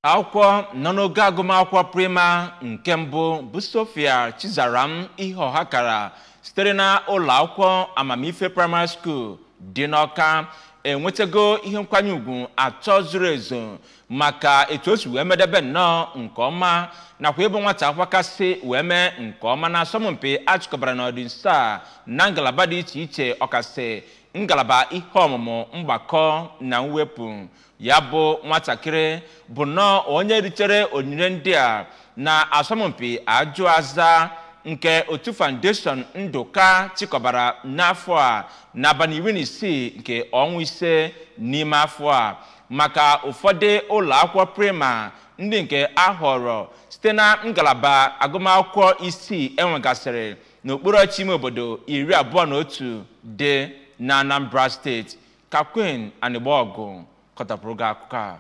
Akwụkwọ nọ n'oge agụmakwụkwọ prima nke mbụ bụ Sophia Chizaram ihe ọha kara sitere na ụlọ akwụkwọ Amamife Primary School dị n'Ọka enwetago ihe nkwanye ùgwù atọ zuru ezu maka etu o si wee medebe nnọọ nke ọma nakwa ịbụ nwata akwụkwọ kasị wee mee nke ọma na asọmpi achịkọbara n'ọdịnso a na ngalaba dị iche iche, ọkasị ngalaba ihe ọmụmụ mgbakọ na mwepụ. Ya bụ nwatakịrị bụ nnọọ onye ritere onyinye ndị a na asọmpi ajụ aza nke otu Foundation Ndụka chịkọbara n'afọ a n'abalị 16 nke ọnwa 5 n'ime afọ a maka ụfọdụ ụlọ akwụkwọ prima ndị nke a họrọ site na ngalaba agụmakwụkwọ isii enwegasịrị n'okpuru ọchịchị ime obodo 21 dị na Anambra Steeti. Ka Queen Anịgbaọgụ kọtapụrụ gị akụkọ a.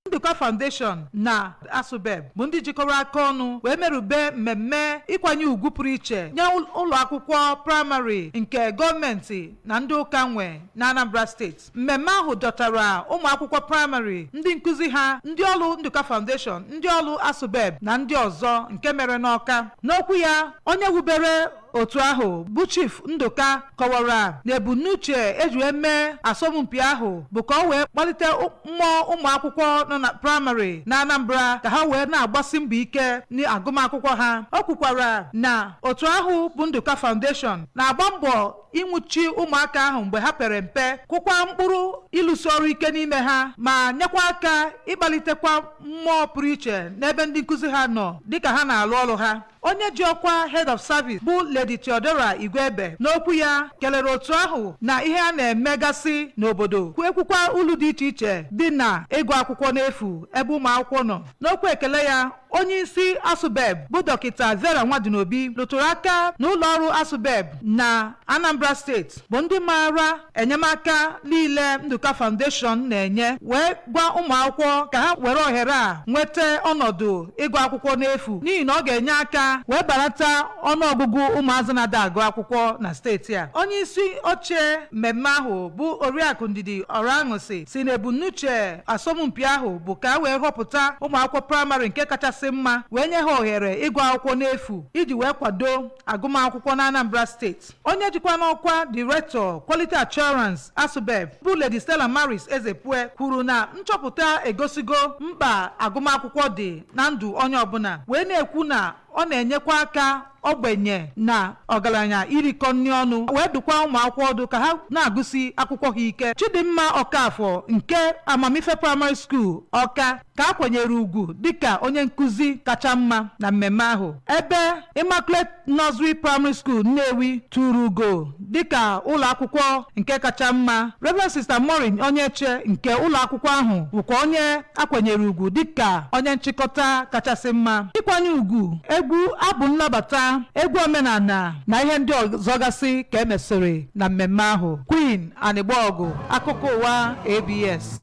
Ndụka Foundation na Asubeb bụ ndị jikọrọ aka ọnụ wee merube mmemme ịkwanye ugwu pụrụ iche nye ụlọ akwụkwọ praịmarị nke gọọmenti na ndị ụka nwe na Anambra Steeti. Mmemme ahụ dọtara ụmụ akwụkwọ praịmarị, ndị nkụzi ha, ndị ọrụ Ndụka Foundation, ndị ọrụ Asubeb na ndị ọzọ nke mere n'Ọka. N'okwu ya, onye wubere otu ahụ bụ Chief Ndụka kọwara na ebumnuche eji wee mee asọmpi ahụ bụ ka ọ wee kpalite mmụọ ụmụ akwụkwọ nọ na praịmarị na Anambra ka ha wee na-agbasi mbọ ike n'agụmakwụkwọ ha. O kwukwara na otu ahụ bụ Ndụka Foundation na-agba mbọ ịnwụchi ụmụaka ahụ mgbe ha pere mpe, kụkwa mkpụrụ ịlụsi ọrụ ike n'ime ha ma nyekwa aka ịkpalitekwa mmụọ pụrụ iche n'ebe ndị nkụzi ha nọ dịka ha na-alụ ọrụ ha. Onye ji ọkwa Head of Service bụ Lady Theodora Igwebe n'okwu ya kelere otu ahụ na ihe a na-emegasị n'obodo, ekwukwa ulu dị iche iche dị na ịgụ akwụkwọ n'efu ebe ụmụ akwụkwọ nọ. N'okwu ekele ya, onye isi Asubeb bụ Dọkịta Vera Nwadinobi lụtụrụ aka na ụlọ ọrụ Asubeb na Anambra Steeti bụ ndị maara enyemaka niile Ndụka Foundation na-enye, wee gwa ụmụ akwụkwọ ka ha were ohere a nweta ọnọdụ ịgụ akwụkwọ n'efu n'ihi na ọ ga-enye aka wee belata ọnụọgụgụ ụmụazị na-ada agụ akwụkwọ na steeti a. Onye isi oche mmemme ahụ bụ Oriakụ Ndidi Ọraṅụsị si na ebumnuche asọmpi ahụ bụ ka e wee họpụta ụmụ akwụkwọ praịmarị nke kachasị mma wee nye ha ohere ịgụ akwụkwọ n'efu iji wee kwado agụmakwụkwọ na Anambra Steeti. Onye jikwa n'ọkwa Director Quality Assurance Asubeb bụ Lady Stella Maris Ezepue kwuru na nchọpụta egosigo mkpa agụmakwụkwọ dị na ndụ onye ọbụla, wee na-ekwu na ọ na-enyekwa aka ogbenye na ọgaranya irikọ nri ọnụ, wee dukwa ụmụ akwụkwọ ọdụ ka ha na-agụsi akwụkwọ ha ike. Chidimma Ọkafọ nke Amamife Primary School Ọka ka a kwanyere ugwu dịka onye nkụzi kacha mma na mmemme ahụ, ebe Immaculate Nursery Primary School Nnewi tụrụ ugo dịka ụlọ akwụkwọ nke kacha mma. Reverend Sister Maureen Onyeche nke ụlọ akwụkwọ ahụ bụkwa onye akwanyere ugwu dịka onye nchịkọta kachasị mma. Ịkwanye ugwu, egwu abụ nnabata, egwu omenala na ihe ndị ọzọ gasị ka emesịrị na mmemme ahụ. Queen Anịgbaọgụ, akụkọ ụwa ABS.